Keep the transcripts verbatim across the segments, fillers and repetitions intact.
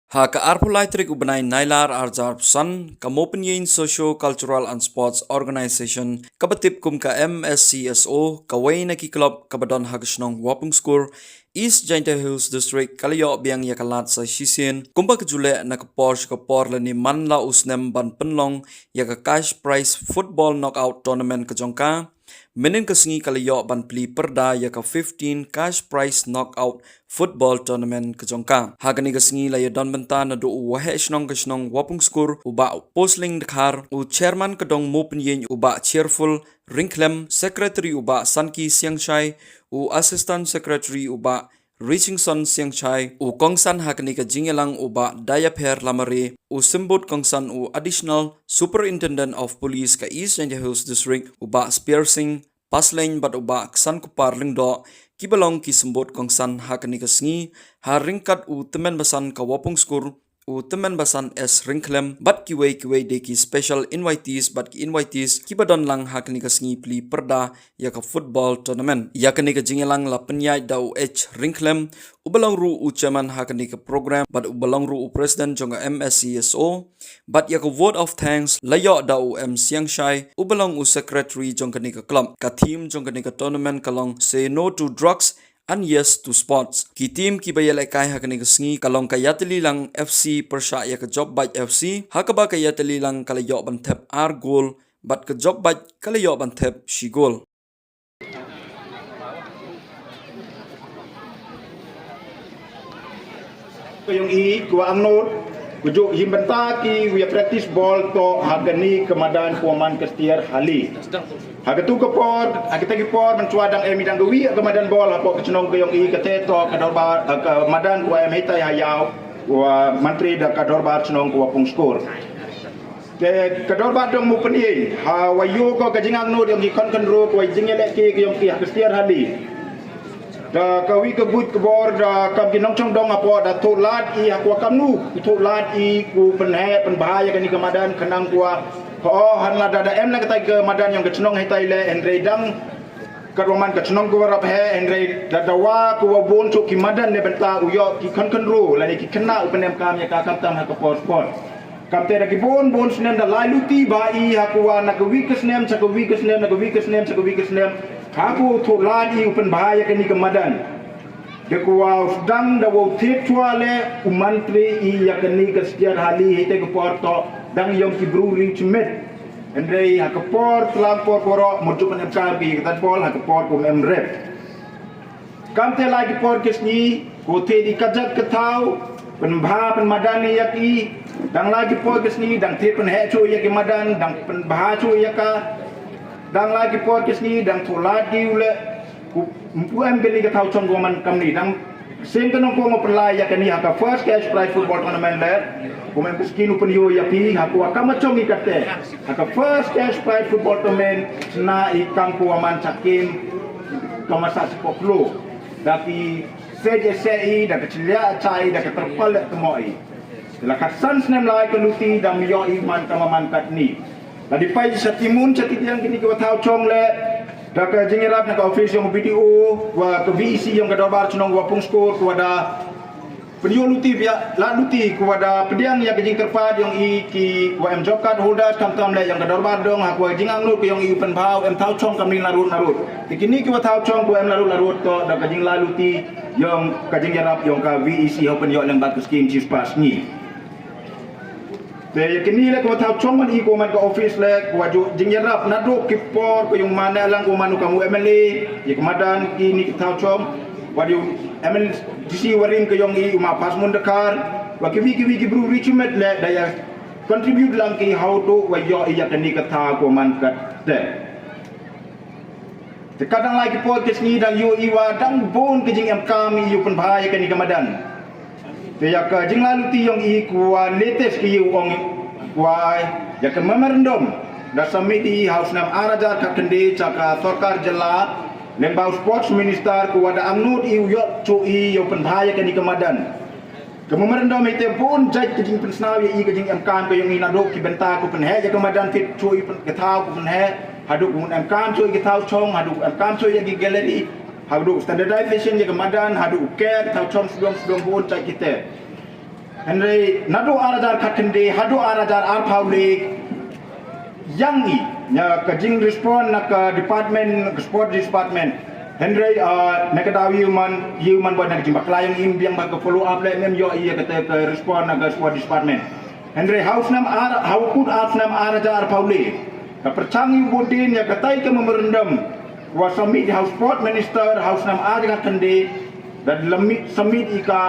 Ha ka arphew lai tarik u bnai Nailar arhajar arphew san, ka Mawpyniain Socio Cultural and Sports Organization, kaba tip kum ka M S C S O, kawei na ki club kaba don ha ka shnong Wapungskur, East Jaintia Hills District, ka la ïoh biang ïa ka lad sa shisien kumba ka ju leh na ka por sha ka por lane man la u snem ban pynlong ïa ka cash prize football knockout tournament ka jong ka. Mynhynnin ka sngi ka la ïoh ban plie pyrda ïa ka fifteen cash prize knockout football tournament ka jong ka. Ha kane ka sngi la ïa don bynta naduh u waheh shnong ka shnong Wapungskur, u Bah Posling Dkhar, u chairman ka dong Mawpyniain, u Bah Cheerful Ryngkhlem, secretary u Bah Sanki Siangshai, u assistant secretary u Bah Richingson Siangshai, u kongsan ha kane ka jingïalang u Bah Dayapher Lamare, u symbud kongsan u Additional Superintendent of Police ka East Jaintia Hills District, u Bah Spear Singh Paslein bad u Bah Ksankupar Lyngdoh, kiba long ki symbud kongsan ha kane ka sngi, ha ryngkat u tymmen basan ka Wapungskur, u tymmen basan S Ryngkhlem, bad kiwei kiwei de ki special invitees bad ki invitees kiba don lang ha kane ka sngi plie pyrda ïa ka football tournament. Ïa kane ka jingïalang la pynïaid da u H Ryngkhlem, uba long ruh u chairman ha kane ka program, bad uba long ruh u president jong ka M S C S O, bad ïa ka vote of thanks la ïoh da u M Siangshai, uba long u secretary jong kane ka club. Ka theme jong kane ka tournament ka long Say No to Drugs and Yes to Sports. Ki team kiba ïalehkai ha kane ka sngi ka long ka Ïatyllilang F C pyrshah ïa ka Jobbait F C, ha kaba ka Ïatyllilang ka la ïoh ban thep ar gol, bad ka Jobbait ka la ïoh ban thep shi gol. Ka ïong i, ka wa angnud, ka ju him bynta ki wa ïa practice ball to ha kani ka madan ka wa man ka Stier Hali. Ha katu ka por, ha kata ki por, mynshuwa dang em i dang ka wi ka madan ball, hapoh ka chnong ka ïong i, kata to ka dorbar, eh, ka madan ka wa em hitai ha ïaw, ka wa mantri da ka dorbar chnong ka wa pung skur. Te ka dorbar dong Mawpyniain, ha wa ïoh ko ka jingangnud ïong ki khon khynroo, ka wa jingïalehkai ka ïong ki ha ka Stier Hali. Da ka wi ka buit ka bor da kam ki nongchong dong hapoh da thoh lad i ha ka wa kamnu, thoh lad i ku pynheh pynbha ïa kani ka madan khnang ka wa, oh, hanla da da em na kata ka madan ïong ka chnong hitai le, hynrei dang kat wa man ka chnong ka wa rap heh, hynrei da dawa ka wa bun shuh ki madan ne bynta u ïoh ki khon khynroo lane ki khynnah u pynemkam ïa ka, khamtam ha ka por sport. Kamte da ki bun bun snem da lai luti ba i ha ka wa na ka wi ka snem sha ka wi ka snem, na ka wi ka snem sha ka wi ka snem, ha ka wa thoh lad i u pynbha ïa kani ka madan. Da ka wa u sdang da wa u thied chwa le u mantri i ïa kani ka Stier Hali, hitai ka por to dang ïong ki bru ri chimit. Hynrei ha ka por tlang por poro mut ju pynemkam ki ïa ka tat bol ha ka por kum em rep. Kamte lai ki por ki sngi, ko thied i ka jait ka thaw, pynbha pynmadan ïa ki, dang lai ki por ki sngi, dang thied pynheh shuh ïa ki madan, dang pynbha shuh ïa ka, dang lai ki por ki sngi, dang thoh lad ki u le, ku, mpu em kani ka thaw chong ko man kamni, dang sien ka nong ko ngo pynlai ïa kani ha ka first cash prize football tournament le, ko men ka skin u pynïoh ïa ki, ha ko wa kam chong i kate, ha ka first cash prize football tournament, na i kam ko wa man chakim, Thomas Sipoklo, da ki sej ese i, da ka chiliak chai, da ka terpal le temo i. La ka san snem lai ka luti, da mioh i man ka maman katni. La di pai sa timun sa titiang kini ki wa thaw chong le, da ka jingïarap na ka office ïong B D O, wa ka V E C ïong ka dorbar chnong wa pung skur, ko wa da pynïoh luti bia, la luti, ko wa da pdiang ïa ka jingkyrpad ïong i ki wa em job card holders, khamtam le ïong ka dorbar dong, ha ko wa jingangnud ka ïong i u pynbha u em thaw chong kamni narud narud. Te kini ki wa thaw chong ko em narud narud to, da ka jingla luti ïong ka jingïarap ïong ka V E C ha u pynïoh lem bad ka skim chispah sngi. Te ïa kini le ko wa thaw chong man i ko man ka office le, ko wa ju jingïarap naduh ki por ko ïong man ne lang ko man u kam u M L A, ïa ka madan kini ki thaw chong, wa ju M L D C wa rim ka ïong i u ma Pasmun Dakar, wa kiwi kiwi ki bru ri chimit le, da ïa contribute lang ki hau tu, wa ïoh ïa kani ka thaw ko man kate. Te ka dang lai ki por ki sngi dang ïoh i wa dang bun ki jingemkam i u pynbha ïa kani ka madan. Te ïa ka jingla luti ïong i ko wa latest ki ïu ong ko wa ïa ka memorandum da submit i ha u snem ar hajar khatkhyndai cha ka sorkar jylla, lyngba u sports minister ko wa da angnud i u ïoh chu i ïa u pynbha ïa kani ka madan. Ka memorandum ite bun jait ka jingpynsnaw ïa i ka jingemkam ka ïong i naduh ki bynta ko pynheh ïa ka madan, thied chu i pyn-, ka thaw ko pynheh, haduh ko emkam chu i ka thaw chong, haduh ko emkam chu ïa ki gallery, haduh standardization ïa ka madan, haduh ko ker thaw chong sdong sdong bun jait kite. Hynrei naduh ar hajar khatkhyndai haduh ar hajar arphew le, ïa ngi, ïa ka jing respond na ka department, ka sport department. Hynrei, ah, na ka daw ïa u man, ïa u man ba na ka jingbakla ïa ngi, ym biang ba ka follow up leh, ym ïoh ïa kata ka respond na ka sport department. Hynrei ha u snem ar, ha u kut ar snem ar hajar arphew le, ka pyrshang ïa u Bordin ïa katai ka memorandum wa submit ha u sport minister ha u snem ar hajar khatkhyndai, da lem submit ïa ka,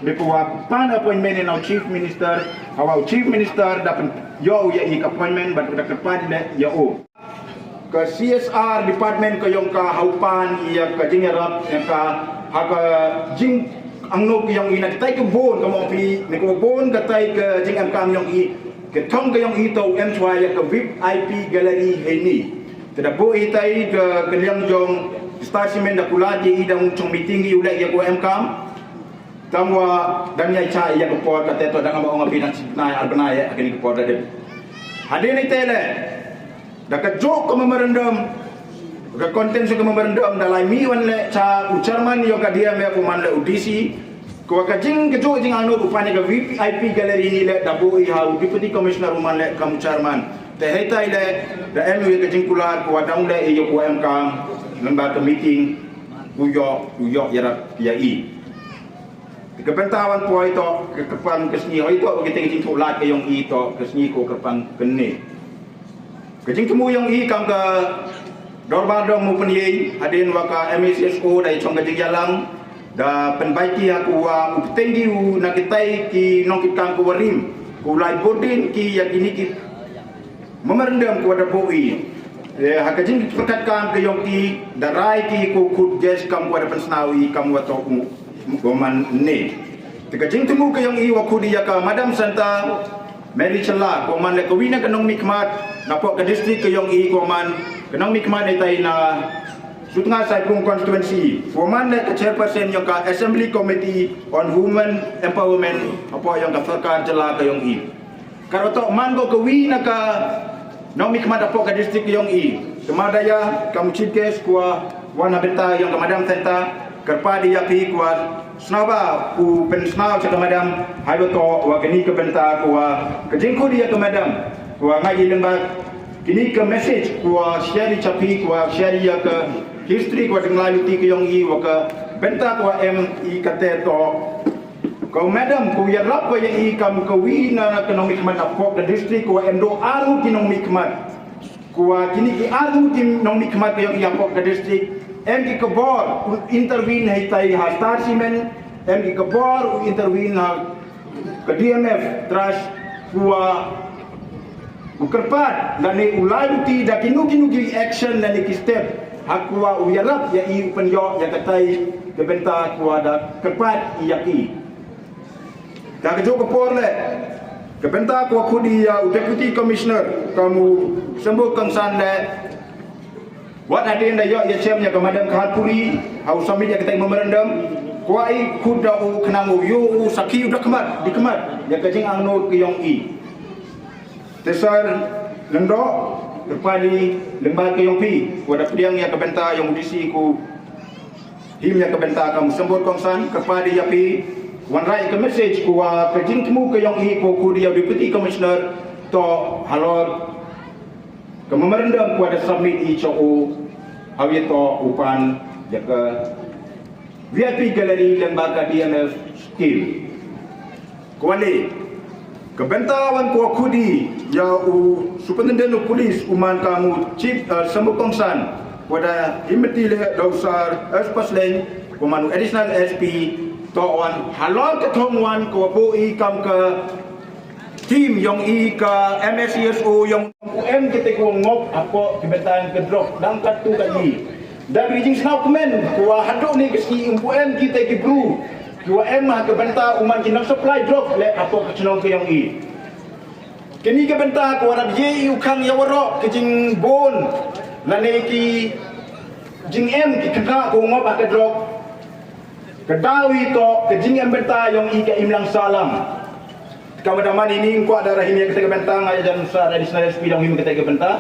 da ka wa pan appointment ïa u chief minister, ha wa u chief minister da pyn ïoh ïa i ka appointment bad da kyrpad leh ïa u. Ka C S R department ka ïong ka ha u pan ïa ka jingïarap ïa ka ha ka jingangnud ka ïong i na katai ka bun, ka mong phi, ne ka bun katai ka jingemkam ïong i, ka thong ka ïong i to em chwa ïa ka V I P gallery heini. Te da buh i tai ka, ka liang jong Star Cement da kular ïa i da u chong meeting i u leh ïa ka emkam. Tang wa dang ïai chah ïa ka por, kata to dang ong phi dang shi bnai ar bnai ïa kane ka por da dep. Hadien ite le, da ka jok ka memorandum, ka content ka memorandum da lai mi wan le cha u chairman ïong ka D M F u man le u D C, ko ka jing ka jok jingangnud u pan ïa ka V I P gallery ni le da buh i ha u deputy commissioner u man le kam u chairman. Te hei tai le, da em ïa ka jingkular ko wa dang le ïa ko emkam, nang ba ka meeting, u ïoh, u ïoh ïarap ïa i. Ka bynta wan poi to, ka kyrpang ka sngi hoi to, ka teng jingthoh lad ka ïong i to, ka sngi ko kyrpang kane. Ka jingthmu ïong i kam ka dorbar dong mu pynïeng, hadien wa ka M A C S O da i chong ka jingïalang, da pynbai ki ha ku wa u pteng ki u na kitai ki nongkitkam ku wa rim, ku lai Bordin ki ïa kini ki memorandum ko da buh i. Eh, ha ka jingpyrkhat kam ka ïong i, da rai ki ko khut ges kam ko da pynsnaw i kam wa to u, ko man ne. Te ka jingthmu ka ïong i wa khut ïa ka Madam Santa Mary Shylla, ko man le ka wi na ka nongmihkhmat, na pok ka district ka ïong i ko man, ka nongmihkhmat ne tai na Sutnga Saipung constituency, ko man le ka chairperson ïong ka Assembly Committee on Women Empowerment, na pok ïong ka sorkar jylla ka ïong i. Ka rotok man ko ka wi na ka nongmihkhmat da pok ka district ïong i. Te ma da ïa kam chief guest ko wa wan na bynta ïong ka Madam Santa, kyrpad ïa phi ko wa sngewbha u pynsnaw cha ka Madam, hai wa to wa kani ka bynta ko wa ka jingkhut ïa ka Madam, ko wa ngai i lyngba kini ka message ko wa share i cha phi, ko wa share ïa ka history ko wa dang lai luti ka ïong i wa ka bynta ko wa em i kate to. Ko Madam, ko ïarap ko ïa i kam ka wi na ka nongmihkhmat na pok ka district ko wa em do aru ki nongmihkhmat. Ko wa kini ki aru ki nongmihkhmat ka ïong i ha pok ka district. Em ki ka bor u intervene hei tai ha Star Cement. Em ki ka bor u intervene ha ka D M F Trust. Ko wa u kyrpad lane u lai luti da kino kino ki action lane ki step ha ko wa u ïarap ïa i u pynïoh ïa katai ka bynta ko wa da kyrpad ïa i. Da ka jong ka por le ka bynta ko wa khut ïa u Deputy Commissioner kam u Sembuk Kongsan le. Wat hadien da ïoh ïa chem ïa ka Madam Kharpuri ha u submit ïa katai memorandum, ko wa i khut da u khnang u ïoh u sakhi u da khmat di khmat ïa ka jingangnud ka ïong i. Te sar lyngdoh, kyrpad i lyngba ka ïong phi, ko wa da pdiang ïa ka bynta ïong u D C ko him ïa ka bynta kam u Sembuk Kongsan, kyrpad i ïa phi wanrah ïa ka message ko wa ka jingthmu ka ïong i ko khut ïa u Deputy Commissioner to halor ka memorandum ko wa da submit i cha u, ha u ïa to u pan ïa ka V I P gallery lyngba ka D M F scheme. Ko wa le ka bynta wan ko wa khut i ïa u Superintendent of Police u man kam u Chief, eh, Sembuk Kongsan, ko wa da him bynta le da u Sar S Pasleng, ko man u Additional S P, to wan halor ka thong wan ko wa buh i kam ka team ïong i ka M A C S O ïong u em kita ko ngop hapoh ki bynta ka drug dang kat tu ka i. Da bi jingsngewkmen ko wa haduh ne ka sngi um pu em kita ki bru ki wa em ha ka bynta u man ki nong supply drug le hapoh ka chnong ka ïong i. Kini ka bynta ko wa rap ye i u khang ïa waroh ki jingbun lane ki jingem ki kynrah ko ngop ha ka drug. Ka daw i to ka jingem bynta ïong i ka imlang salam. Ka wa da man ini ngkwa da rahim ïa kata ka bynta nga ïa jan sa Additional S P dang him kata ka bynta.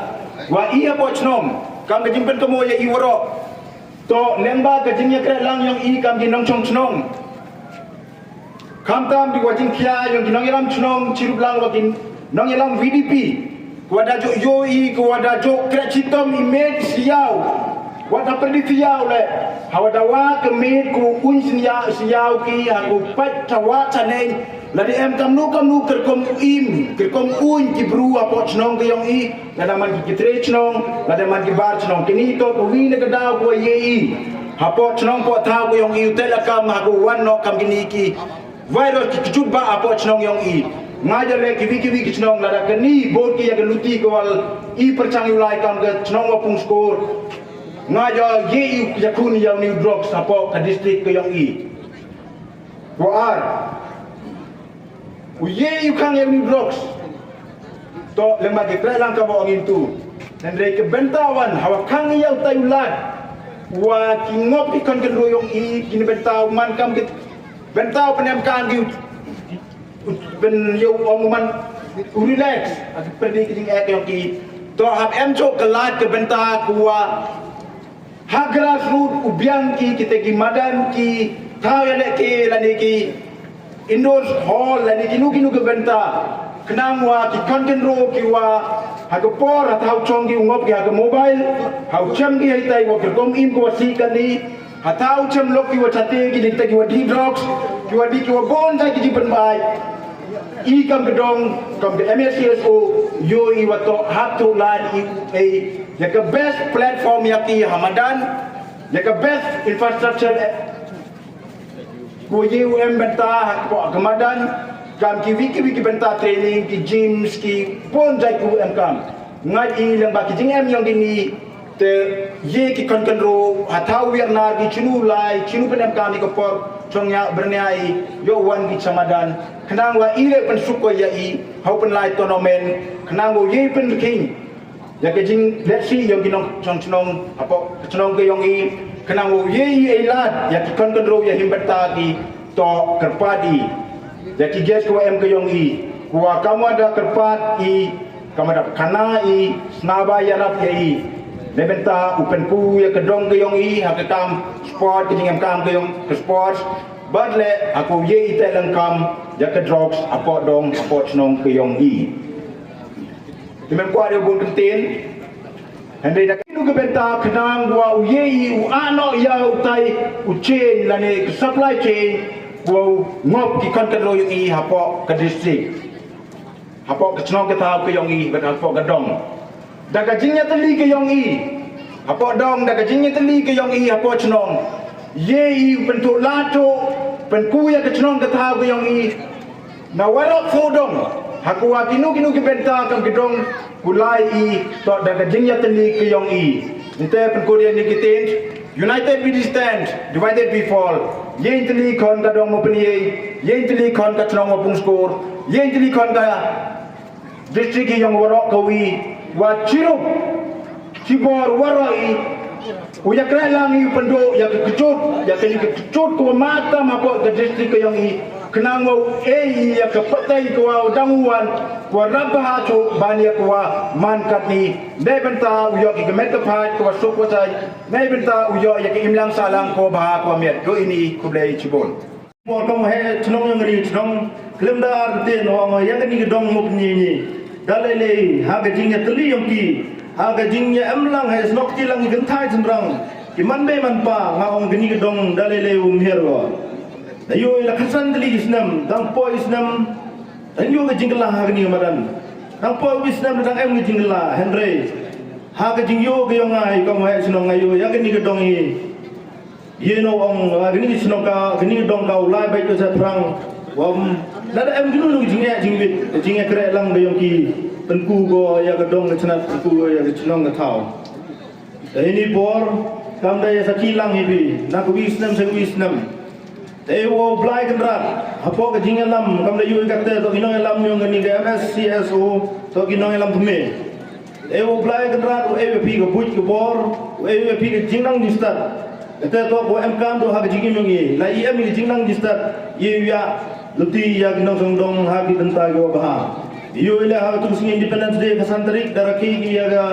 Wa i hapoh chnong kam ka jingpynkomo ïa i waroh. To lyngba ka jingïakren lang ïong i kam ki nongchong chnong. Khamtam di wa jingkhia yong ki nongïalam chnong chirup lang wa ki nongïalam V D P. Kwada jok yo i kwada jok kreh chitom i met siaw. Wada perdi siaw le. Hawada wa ke met ku un siaw siaw ki ha ku pat tawa taneng. Lada em kamnu kamnu kerkom im kerkom un ki bru apot chnong ke yong i. Lada man ki kitre chnong lada man ki bar chnong kini to ku wi ne ke daw ku ye i. Hapoh chnong poh thaw ku yong i u te la kam ha ku wan no kam kini ki virus ki kjut ba hapoh chnong yong i. Nga ja le ki wi ki wi ki chnong lada kini bor ki ya ke luti ko wal i perchang yu lai kam ke chnong wa pung skor. Nga ja ye i ya kun ya ni drugs hapoh ka district ke yong i. Ko ar u ye i u kang ya ni drugs. To leng ma ki pre lang ka bo ngin tu. Nandre ke benta wan hawa kang ya u tai u lad. Wa ki ngop ki kan ken ruyong i kini benta u man kam ki benta u penem kang ki u ben yo ong u man u relax. Aki perdi ki jing ek yong ki to hap em chok ke lad ke benta ku wa ha grassroot u biang ki kite ki madan ki thaw ya le ki lani ki indoor hall lani ki nu ki nu ke benta. Khnang wa ki content ro ki wa ha ke por ha thaw chong ki u ngop ki ha ke mobile ha u chem ki ha itai wa ki kom im ki wa si kani ha thaw chem lok ki wa chate ki dikta ki wa di drugs ki wa di ki wa bon tai ki di penbai. I kam ke dong kam ke M S C S O yo i wa to hap to lad i ei ya ke best platform ya ki ha madan ya ke best infrastructure. Ko ye u em benta ha ko ke madan kam ki wiki wiki benta training ki gyms ki bon jai ku em kam. Ngat i leng ba ki jing em yong kini te ye ki kon kon ro ha thaw wir na ki chinu lai chinu pen em kam ni ko por chong ya bernia i yo wan ki chamadan. Khnang wa i le pen suk ko ya i hau pen lai tournament khnang wo ye pen king. Ya ke jing let's see yong ki nong chong chnong apo chnong ke yong i khnang wo ye i ai lad ya ki kon kon ro ya him benta ki to kerpat i. Ya ki ges ko em ke yong i ko wa kamwa da kerpat i kamwa da kana i snaba ya rap ya i. Ne benta u pen ku ya ke dong ke yong i ha ke kam sport ke jing em kam ke yong ke sport. Bad le aku ye i te leng kam ya ke drugs apo dong apo chnong ke yong i. Te men kwah ïa u bun ktien. Hynrei da kinu ka bynta khnang wa u ïei u ano ïa u tai u chain lane ka supply chain wa u ngop ki khon ka roi ïa i hapoh ka district. Hapoh ka chnong ka thaw ka yong i bad hapoh ka dong. Da ka jingïatylli ka yong i hapoh dong da ka jingïatylli ka yong i hapoh chnong. Ïei u pyntuh lad tuh pynku ïa ka chnong ka thaw ka yong i. Na waroh phew dong ha kuwa kino kino ki bynta kam ki dong kulai i to da ka jingïatylli ka yong i. Nte pynkut ïa ni ki tin United we stand, divided we fall. Ïeng tylli khon ka dong mo pynïeng, ïeng tylli khon ka chnong mo pungskur, ïeng tylli khon ka district i yong waroh ka wi wa chirup. Chibor waroh i u ïa kreh lang i u pynduh ïa ka kjut ïa ka ïa ka kjut ko mata ma ko ka district ka yong i. Khnang wa u ei i ïa ka pateng ko wa u dang u wan ko wa rap bha chu ban ïa ko wa man kat ni. Nei bynta u ïoh ki ka met ka phai ko wa suk wa sai. Nei bynta u ïoh ïa ka imlang salang ko bha ko wa miat do ini khublei chibun. Por kong he chnong yong ri chnong khlem da ar te no ong ïa kani ka dong muk ni ni. Da lei lei ha ka jingïatylli yong ki ha ka jingïa em lang he snok ti lang i kynthai chynrang ki man bei man pa nga ong kani ka dong da lei lei um her wa. Da ïoh la khasan tylli i snem dang poi i snem dang ïoh ka jingkylla ha kani ka madan. Dang poi i snem dang em ka jingkylla hynrei ha ka jingïoh ka yong nga i kong he chnong nga ïoh ïa kani ka dong i. Ïa no ong la kani ki shnong ka kani ki dong ka u lai bai ka sa phrang. Wa lada em kino kino ki jingeh jingwit jingeh kreh lang ka yong ki pynku ko ïa ka dong ka chnat pynku ko ïa ka chnong ka thaw. Te ini por kam da ïa sa ki lang hi bi na ka wi snem sa ka wi snem. Te wa u Blai Kynrad hapoh ka jingïalam kam da ïoh ka te to ki nongïalam yong kani ka M S C S O to ki nongïalam thymme. E u Blai Kynrad u e phi ka buit ka bor u e phi ka jingnang jingstad. Kata to ko em kam do ha ka jingim yong i la i em ka jingnang jingstad i u ya luti ya ki nongshong dong ha ki bynta ki wa bha. I u ila ha ka tu sngi Independence Day ka san tarik da rakhi ki ya ka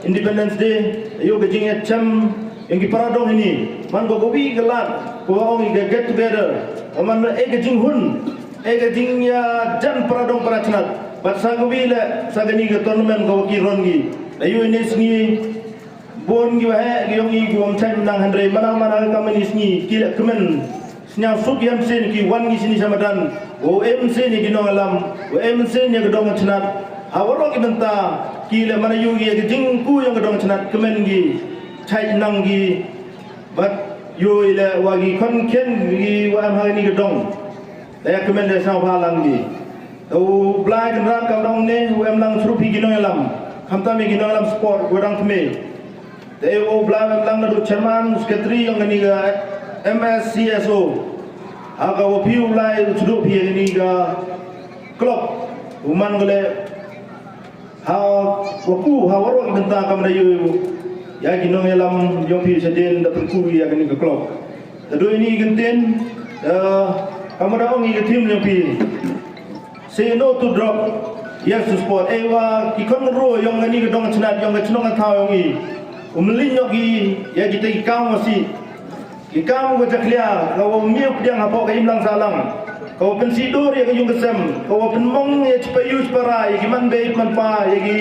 Independence Day. I u ka jingya chem Ïa ki para dong hini, man ka kawi ka lad, ka wa ong ïa ka get together, ka man ïa ka jinghun, ïa ka jingïajan para dong para chnat, bad sa kawi leh, sa kani ka tournament ka wa ki ron ki. La ïoh ine sngi, bun ki waheh, ki yong i, ki wa ym chait nang hynrei, mana mana ka mani sngi, ki leh kmen, sñiawsuk ïa mynsiem ki wan ki sini sha madan, wa em mynsiem ïa ki nongïalam, wa em mynsiem ïa ka dong ka chnat, ha waroh ki bynta, ki leh mana ïoh ïa ka jingku yong ka dong ka chnat, kmen ki, chait nang ki, bad ïoh i leh wa ki khon khien ki wa em ha kani ka dong. Da ïa kmen da sñiawbha lang ki. Da u Blai Kynrad kam dong ne, u em lang srup hi ki nongïalam. Khamtam ïa ki nongïalam sport, wa dang thymme. Da ïa u Blai em lang na du chairman, secretary yong kani ka M S C S O. Ha ka wa phi u Blai u chduh phi ïa kani ka club. U man ka leh ha wa ku, ha waroh ki bynta kam da ïoh ïa ki nongïalam yong phi shadien da pynku ïa kani ka club. Da doi ni ki ktien, da kam da ong ïa ka theme yong phi. Say no to drug, yes to sport. Ei wa ki khon ro yong kani ka dong chnat yong ka chnong ka thaw yong i. Um lin yong i ïa kita ki kam wa si. Ki kam ka jakhlia, ka wa mih pdiang hapoh ka imlang sahlang. Ka wa pynsidur ïa ka yung ka sem, ka wa pynmong ïa chipaiu chipara, ïa ki man beit man pa, ïa ki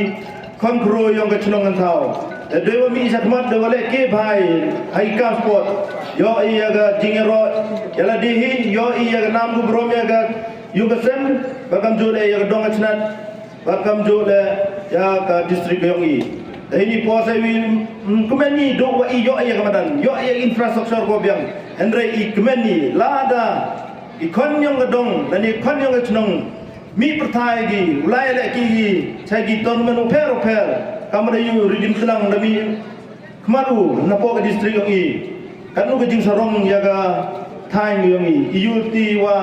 khon khro yong ka chnong ka thaw. Da dei wa mih shakhmat, da wa leh ke bhai, ha ki kam sport. Ïoh ïa ka jingïaroh ïa lade hi, ïoh ïa ka nam ku burom ïa ka yung ka sem, ba kam jooh leh ïa ka dong ka chnat. Ba kam jooh leh ïa ka district yong i. Da hini por sa wi, mm, kmen i duk wa i ïoh ïa ka madan, ïoh ïa infrastructure ko biang. Hynrei i kmen i lada i khon yong ka dong, lane i khon yong ka chnong. Mih pyrthai ki, u lai leh ki ki, cha ki tournament u pher u pher. Kam da ïoh redeem tlang da mih khmat u, napoh ka district yong i. Katno ka jingsarong ïa ka thaiñ yong i. I ïoh ti wa,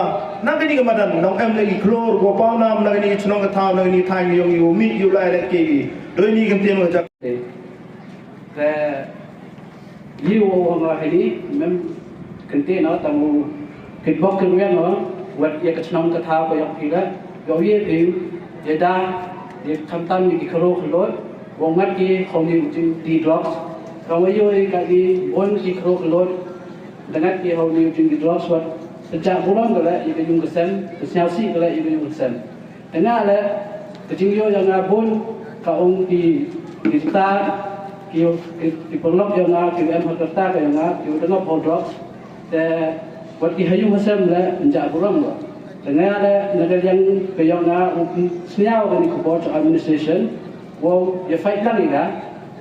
na kani ka madan, nong em leh ki khlur, ko paw nam, na kani ka chnong ka thaw, na kani ka thaiñ yong i, u mih, u lai leh ki ki. Doi ni ka ktien wa jak. Te, ïa u ong ha ini, mem kynti na, tang u kitbok kitwiang na, wat ïa ka chnong ka thaw ka yong phi la, ïoh ïa phi, ïa da, ïa khamtam ïa ki khro khlot, wa ngat ki hong ïa u jing di drugs, ka wa ïoh ïa ka di bun ki khro khlot, da ngat ki hong ïa u jing di drugs wat, pynjah burom ka la, ïa ka yung ka sem, pynsñiawsih ka la, ïa ka yung ka sem. Te nga leh, ka jingïoh ïa nga bun, ka ong ki, ki rta, ki, ki, ki paralok ïa nga, ki em ha ka rta ka ïa nga, ki u dang hold drugs. Te, wat ki ha yung ha sem leh, ynja burom ba. Te nga leh, na ka liang ka ïa nga, u sñiaw kani ka khubor sha administration, wow, ïa fight lang ïa ka,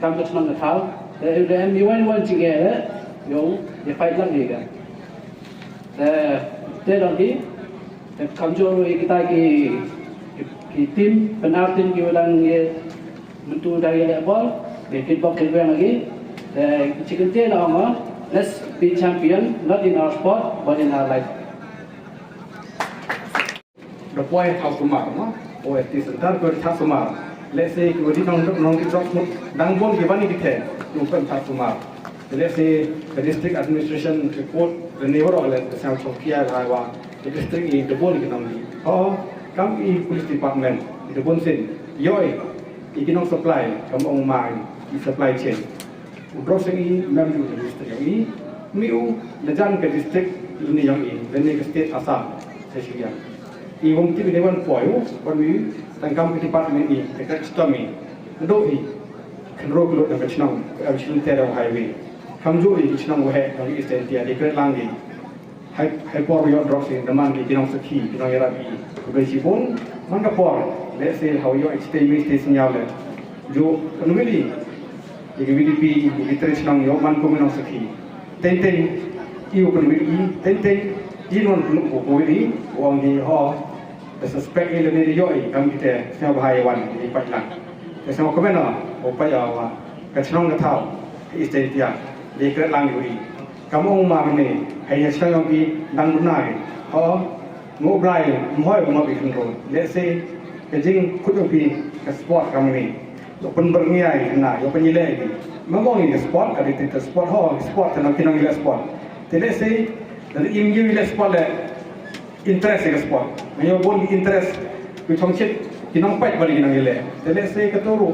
kam ka chnong ka thaw. Te, ïa em ïa wan wan jingeh leh, yow, ïa fight lang ïa ka. Te, te dang ki, te kamjooh ruh ïa kita ki, ki, ki team, pynartin ki wa dang ïa, mynta dang ïa leh bol, ki kitbok kitwiang lagi. Te, chi kyntien na ong, let's be champion, not in our sport, but in our life. Da poi thaw sumar, no? O S T Center, poi thaw sumar. Let's say, ki wa di nong, nong di drop, dang bun ki bani ki the, nong poi thaw sumar. Let's say, the district administration report, the neighbor of the South Sofia, Iowa, the district i the bun ki nong di. Oh, kam i police department, i the bun sin. Yoi, i ki nong supply, kam ong ma, i supply chain. U drok seng i mem u minister yong i, mi u, na jan ka district lane yong i, lane ka state Assam, sa shu yang. I wong ti ne wan poi u, wan mi, tang kam ka department i, ka ka custom i. Ndo i, kan ro klo ka chnong, ka chnong te da highway. Kam ju i chnong wa he, ka East India, di kret lang i. Hai, hai por ïoh drok sien, da man ki, ki nongsakhi, ki nongïarap i. Ka bei shibun, man ka por, let's say, hau ïoh stay mi, stay sñiaw le. Jo, kan wili, ïa ki V D P, ïa ki tre chnong ïoh man kum i nongsakhi. Teng teng, i u kan wili, teng teng, i non kan u ko wili, u ong ki ho, da suspect i lane da ïoh i, kam ki te, sñiaw bha ïa wan, i pait lang. Te sñiaw kmen o, u pait o wa, ka chnong ka thaw, i stay tiang, da i kret lang ïa u i. Kam ong ma kane, hei ha shnong yong phi dang duna ke. Ho, ngo Blai, mhoi mo bi khynroi. Let's say, ka jingkhut yong phi, ka sport kam ne. Yo pynbyrngia i na, yo pynïaleh i. Ma ong i ka sport, ka dei ka sport ho, ka sport, ka nong ki nong i leh sport. Te let's say, da im ïa i leh sport le, interest i ka sport. Nga yo bun ki interest, ki chongchit, ki nongpait bali ki nong i leh. Te let's say, ka turu.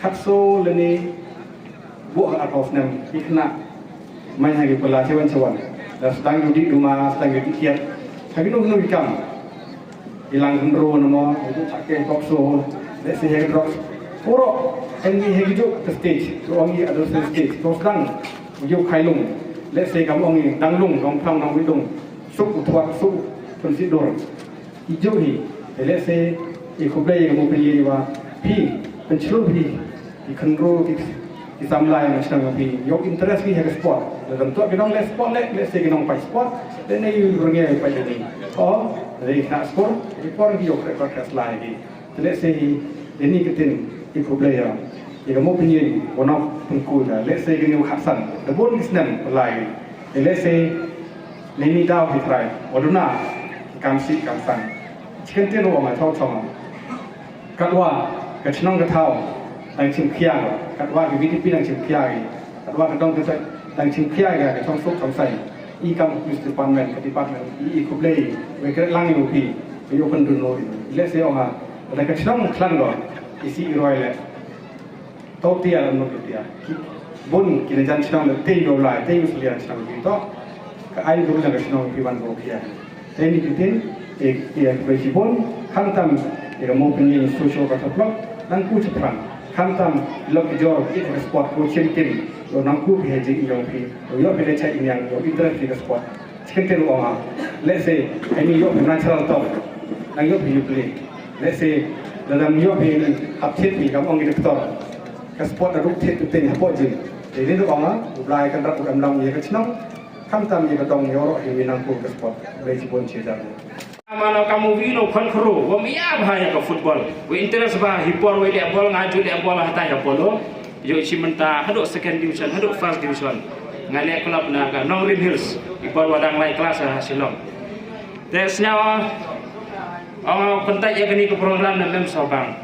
khatsaw lane buh ha arphew snem, ki khynnah maiñ ha ki pala chewan chewan. Da sdang ïa u dih duma, sdang ïa u dih kiad. Ha kino kino ki kam. Ki lang khynroo na mo, ki ju chak ke pop so, lehse ha ki drugs. Puro, en ki ha ki ju ka stage, to ong ki adolescent stage, to sdang, ki ju khailung. Lehse kam ong ki dang lung, dang plang, dang widung. Suk u thuat, suk u pynsidur. Ki ju hi, lehse, i khublei ïa ka Mawpynïaid wa, phi, pynchlu phi, ki khynroo ki, ki samla ïa nga shnong phi. Ïoh interest ki ha ka sport. Lada ym toh ki nong leh sport leh, lehse ki nong pait sport. Lane ïoh rngia pait lane. O, lane ki khynnah skul, ki por ki ïoh khreh khreh slai ki. Te lehse hi, lane ki tin, ki khublei ïa. Ïa ka Mawpynïaid, wa nong pynku ïa. Lehse ki nong khatsan. Da bun ki snem pynlai. Te lehse, lane daw ki trai. Wa duna, ki kam sih kam san. Chicken tin wa ma thaw thaw. Katwa ka chnong ka thaw dang chim khia, katwa ka V D P dang chim khia, katwa ka dong ka sai dang chim khia ka chong suk chong sai. I kam ka police department, ka department, i, i khublei, wei kreh lang ïa u phi, wei u pynrun lo ïa u. Lehse ong ha, lada ka chnong khlan do, i sih i roi leh. To tia la no tia. Bun ki na jan chnong leh, te ïoh lai, te ïoh sulia chnong ïa to. Ka ai ruh na ka chnong phi wan go khia. Te ni ki tin, e, e, khublei shibun, khamtam, e, ka Mawpynïaid social ka thaplok, nang ku chaphrang, khamtam, lok ki jor, e, ka sport, ko chim tim, lo nang ku phi ha jing ïong phi, lo ïoh phi le chai ïang, lo interest phi ka sport. Chicken tin ong ha, lehse, ai ni ïoh phi natural talk, nang ïoh phi ïoh phi, lehse, la nang ïoh phi hap thied phi, kam ong ki doctor, ka sport na ruh thied phi tin hapoh jing. Te ni ong ha, u Blai kan rap u em long ïa ka chnong, khamtam ïa ka dong ïa u roh hi wi nang kum ka sport. Khublei shibun shi hajar. Mano ka movie no khon khro, wa mia bha ïa ka football. Wa interest bha, hi por wa leh bol nga ju leh bol ha tai ha polo. Ïoh shi mynta haduh second division, haduh first division. Nga leh club na ka Nongrim Hills, hi por wa dang lai class ha Shillong. Te snyaw ong pyntai ïa kani ka program na mem Sawbang.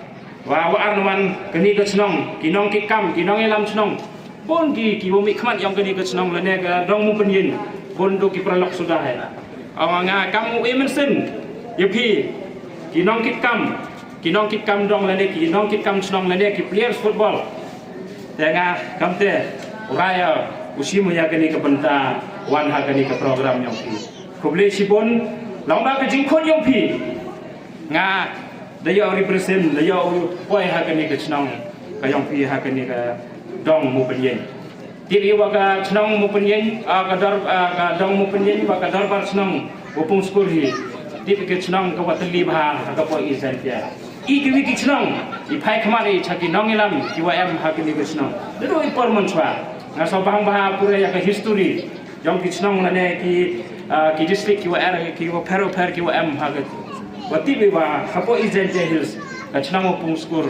Wa, wa ar wan kani ka chnong, ki nongkitkam, ki nongïalam chnong. Bun ki, ki wa mih khmat ïong kani ka chnong lane ka dong Mawpynïaid. Bun du ki paralok suda hai. Ong nga kam u e mynsiem ïa phi, ki nongkitkam, ki nongkitkam dong lane ki nongkitkam chnong lane ki players football. Te nga kam te u raya u shim ïa kani ka bynta wan ha kani ka program ïong phi. Khublei shibun, long ba ka jingkhot ïong phi. Nga da ïoh represent, da ïoh poi ha kani ka chnong ka ïong phi ha kani ka dong Mawpynïaid. Tip ïa wa ka chnong Mawpynïaid, ah, ka dor, ah, ka dong Mawpynïaid, wa ka dorbar chnong wa Pung Skur hi. Tip ïa ka chnong ka wa tylli bha ha ka poi i Jaiñtia. I ki wi ki chnong i phai khmat i cha ki nongïalam ki wa em ha kani ka chnong. Da du i por mynshuwa nga Sawbang bha pura ïa ka history. Ïong ki chnong lane ki, ah, ki district ki wa er, ki wa pher wa pher ki wa em ha ka. Wa tip i wa hapoh East Jaintia Hills, ka chnong wa Pung Skur,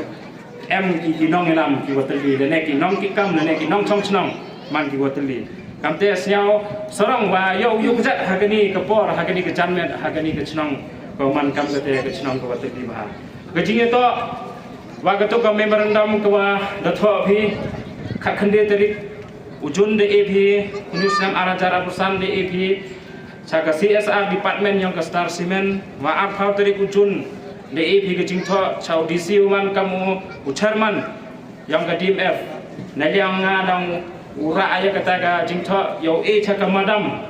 em ki, ki nongïalam ki wa tylli, lane ki nongkitkam, lane ki nongchong chnong man ki wa tylli. Kam te snyaw sarong wa ïoh, ïoh kjat ha kani ka por, ha kani ka janmiet, ha kani ka chnong, ka man kam kate ka chnong ka wa tylli bha. Ka jingïatoh wa katu ka memorandum ka wa da thoh phi, khatkhyndai tarik u June da e phi, une u snem ar hajar arphew san da e phi cha ka C S R department ïong ka Star Cement. Wa arphew tarik u June da e phi ka jingthoh cha u D C u man kam u, u chairman ïong ka D M F. Naliang nga dang u rah ïa kata ka jingthoh ïa u e cha ka madam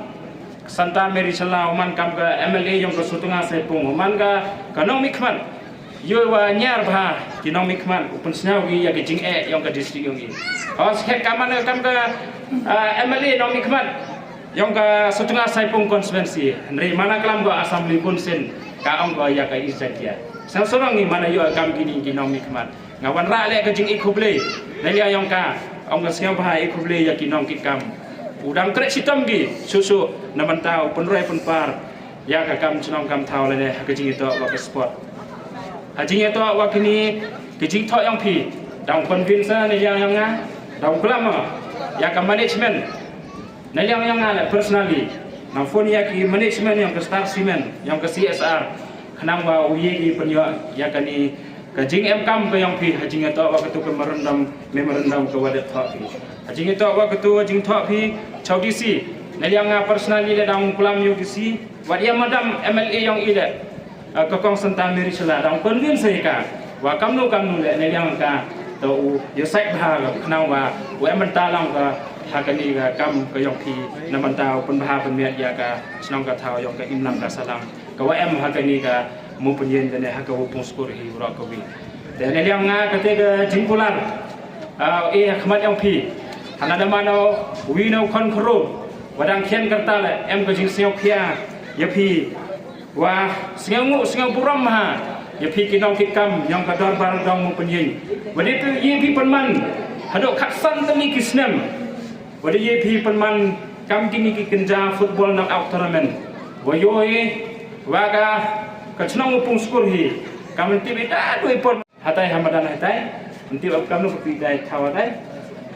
Santa Mary Shylla u man kam ka M L A ïong ka Sutnga Saipung, u man ka, ka nongmihkhmat. Ïoh wa ñiar bha ki nongmihkhmat, u pynsngew ki ïa ki jingeh ïong ka district ïong i. Hos het ka man kam ka, ah, M L A nongmihkhmat ïong ka Sutnga Saipung constituency. Hynrei mana klam ka assembly bun sien ka ong ka ïa ka East Jaintia. Sa sorong i mana ïoh kam kini ki nongmihkhmat. Nga wanrah leh ka jingïakhublei na ïa ïong ka, ong ka sngewbha ïakhublei ïa ki nongkitkam. U dang kreh shitom ki shuh shuh na bynta u pynroi pynpar ïa ka kam chnong kam thaw lane ha ka jingïatoh wa ka sport. Ha jingïatoh wa kini ki jingthoh ïong phi, dang convince na ïa ïong nga, dang klam ïa ka management. Na liang ïong nga leh personally, nang phone ïa ki management ïong ka Star Cement, ïong ka C S R, khnang ba u ïa ki pynïoh ïa kani ka jingemkam ka ïong phi ha jingïatoh wa katu ka memorandum, memorandum ka wa da thoh phi. Ha jingïatoh wa katu ka jingthoh phi, Chau D C, na liang nga personally le dang klam ïa u D C, wat ïa madam M L A yong i le, eh, ka Kong Santa Mary Shylla dang convince ïa ka. Wa kamnu kamnu le na liang ka, to u ïa sait bha ka khnang wa u em bynta lang ka ha kane ka kam ka yong phi, na bynta u pynbha pynmiat ïa ka shnong ka thaw yong ka imlang ka sahlang. Ka wa em ha kane ka Mawpyniain kane ha ka Wapung Skur hi u rok ka wi. Te na liang nga kate ka jingkular, ah, eh, ha khmat yong phi. Hana da mano wi no khon khro. Wa dang khian kyrta le em ka jingsngew khia ïa phi. Wa sngew nguh sngew burom ha ïa phi ki nongkitkam yong ka dorbar dong Mawpyniain. Wa dei phi ïa phi pynman haduh khatsan tylli ki snem. Wa dei ïa phi pynman kam kini ki kynja football knockout tournament. Wa ïoh wa ka ka chnong Wapung Skur hi kam tip ïa da doi por. Hatai ha madan hatai, nti ap kam no phi dai thaw hatai.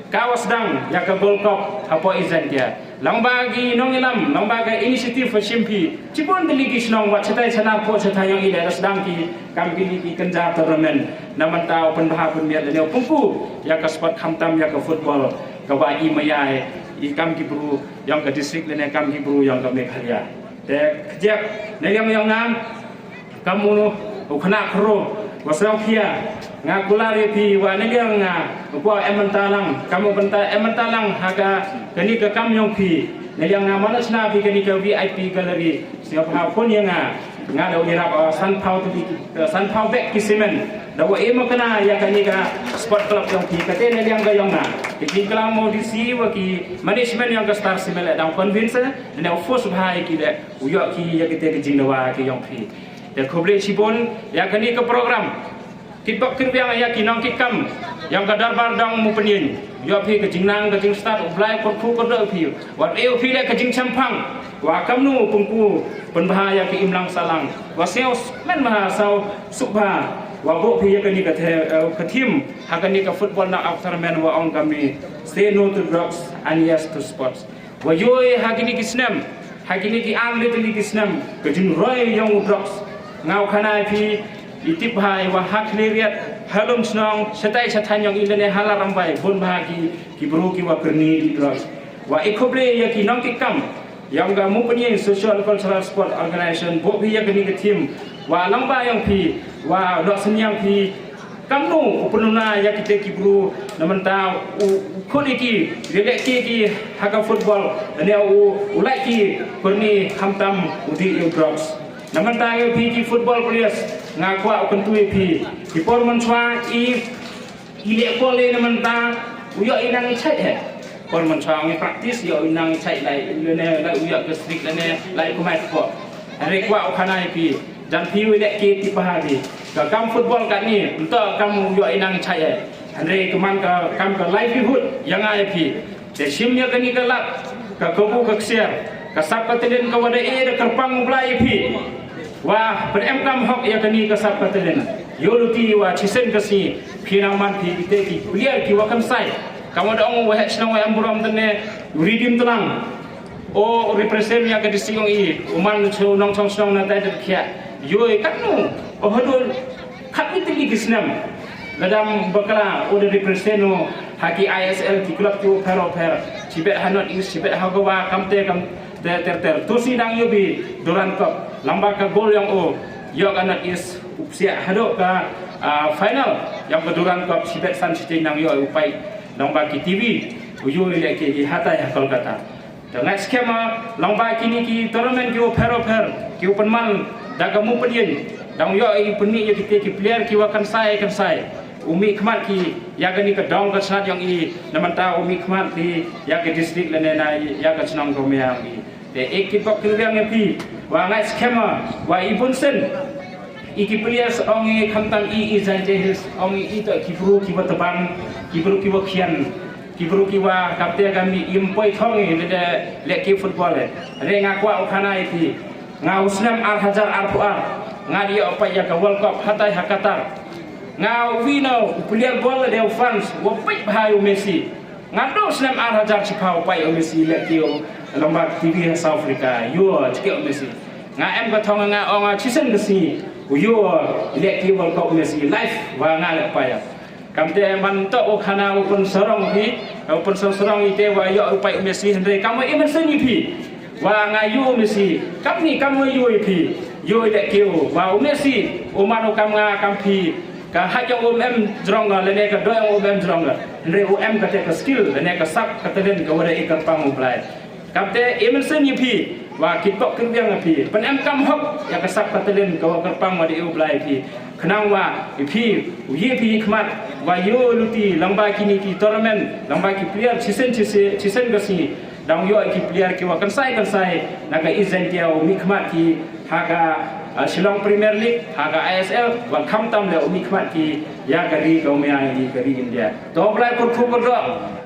Ka wa sdang ïa ka Gold Cup hapoh i Jaintia. Lang ba ki nongïalam, lang ba ka initiative wa shim phi. Chibun tylli ki shnong wat shatai shanar poh shatai yong i da sdang ki kam kini ki kynja tournament. Na bynta u pynbha pynmiat lane u pynku ïa ka sport khamtam ïa ka football. Ka wa i maya i kam ki bru yong ka district lane kam ki bru yong ka Meghalaya. Te kjek na liang yong nga kam u u khynnah khro wa sngewkhia, nga kular ïa phi wa na liang nga u kwah em bynta lang, kam u bynta em bynta lang ha ka kani ka kam yong phi. Na liang nga mano shna phi kani ka V I P gallery. Sngewbha phone ïa nga. Nga da u ïarap, uh, sanphaw tylli, uh, sanphaw bek ki cement. Da wa im kane ïa kani ka sport club yong phi kate na liang ka yong nga. Ki jingklam mo D C wa ki management yong ka Star Cement le dang convince ne u force bha ïa ki le u ïoh ki ïa kite ki jingdawa ki yong phi. Te khublei shibun ïa kani ka program. Kitbok kitbiang ïa ki nongkitkam yong ka dorbar dong Mawpyniain. Ïoh phi ka jingnang ka jingstad u Blai kyrkhu kyrdoh phi. Wat ïoh phi le ka jingchemphang. Wa kamnu pynku pynbha ïa ki imlang sahlang. Wa sngewsmen bha sngewsuk bha. Wa buh phi ïa kani ka the, eh, ka theme ha kani ka football knockout tournament wa ong kami, say no to drugs and yes to sports. Wa ïoh ha kini ki snem, ha kini ki ar tylli ki snem ka jingroi yong u drugs. Nga u khana ïa phi, i tip bha i wa ha Khliehriat, ha Lumshnong, shatai shatai yong i lane ha Ladrymbai bun bha ki, ki bru ki wa kyrni i drugs. Wa i khublei ïa ki nongkitkam yong ka Mawpyniain Social Cultural Sport Organization buh phi ïa kani ka theme. Wa lang ba yong phi wa doh sniang phi. Kamnu u pynuna ïa kite ki bru na bynta u khun ïa ki ïa leh ki ki ha ka football ne u u leh ki kyrni khamtam u dih ïa u drugs. Na bynta ïa phi ki football players nga kwah u kyntu ïa phi ki por mynshuwa i i leh bol na bynta u ïoh i nang i chait he. Por mynshuwa ngi practice ïoh i nang i chait lai ne lai u ïoh ka streak ne lai kumai ko. Hynrei kwah u khana ïa phi. Jan phi u leh ki tip bha phi. Ka kam football katni nto kam u ïoh i nang i chait he. Hynrei ka man ka kam ka livelihood ïa nga ïa phi. Te shim ïa kani ka lad ka kabu ka ksiar ka sap ka telen ka wada e da kyrpang u Blai ïa phi. Wa pyrem kam hok ïa kani ka sap ka telen. Ïoh luti wa chisen ka sngi phi nang man phi kite ki player ki wa kan sai. Kam wa da ong wa heh shnong wa em burom tene u ridim tenang. O represent ïa ka district ong i u man chu nongchong shnong na tai da khia. Ïoh i katnu o hadul khat ni tylli ki snem. Ladam bakla u da represent u ha ki I S L ki club ki u pher u pher. Chibet ha North East, chibet ha Goa, kam te kam te ter ter. Tu si dang ïoh bi Durand Cup. Lamba ka goal yong u ïoh ka North East u psiah haduh ka, ah, final yong ka Durand Cup chibet san chiteng dang ïoh u pai. Lamba ki T V u ïoh i leh ki, ki hatai ha Kolkata. Te ngat skhem ma long ba kini ki tournament ki u pher u pher ki u pynman da ka Mawpyniain dang ïoh i pynmih ïa kite ki player ki wa kan sai kan sai. U mih khmat ki ïa kani ka dong ka chnat yong i na mynta u mih khmat ki ïa ka district lane na ïa ka chnong ka mya yong i. Te ek ki bok ki liang ïa phi wa ngat skhem ma wa i bun sen. I ki players ong i khamtam i i Jaintia Hills ong i i to ki bru ki wa tebang ki bru ki wa khian. Ki bru ki wa kapte kami im poi thong i le le ki football e. Re nga kwah u khana i phi. Nga u snem ar hajar arphew ar nga di ïoh peit ïa ka World Cup hatai ha Qatar. Nga u wi no u player ball de u France wa peit bha u Messi. Nga do snem ar hajar chipha u peit u Messi le ki u lamba T V ha South Africa. Yo chiki u Messi. Nga em ka thong nga ong nga chisen ka sngi u yo le ki World Cup Messi live wa nga le peit. Kamte man to u khana u pun sarong hi Ka u pynsyrong ite wa ïoh u paid u Messi, hynrei kam wa i mynsiem ïa phi wa nga ïoh u Messi. Kam ni kam wa ïoh ïa phi, ïoh i da kiew wa u Messi u man u kam nga kam phi. Ka hajong um em jrong nga lane ka doyong um em jrong nga, hynrei u em kata ka skill lane ka sap ka talent ka wa da i kyrpang u Blai. Kamte i mynsiem ïa phi wa ki tok kyrbiang ïa phi, pynem kam hok ïa ka sap ka talent ka wa kyrpang wa da i u Blai ïa phi. Khnang wa i phi u ïa phi khmat wa ïoh luti lang ba kini ki tournament, lang ba ki player chisen chisen chisen ka sngi. Dang ïoh ki player ki wa kynsai kynsai na ka East Jaintia u mih khmat ki ha ka, ah, Shillong Premier League, ha ka I S L, wa khamtam le u mih khmat ki ïa ka ri ka u mih ïa ka ri India. To Blai kyrkhu kyrdoh.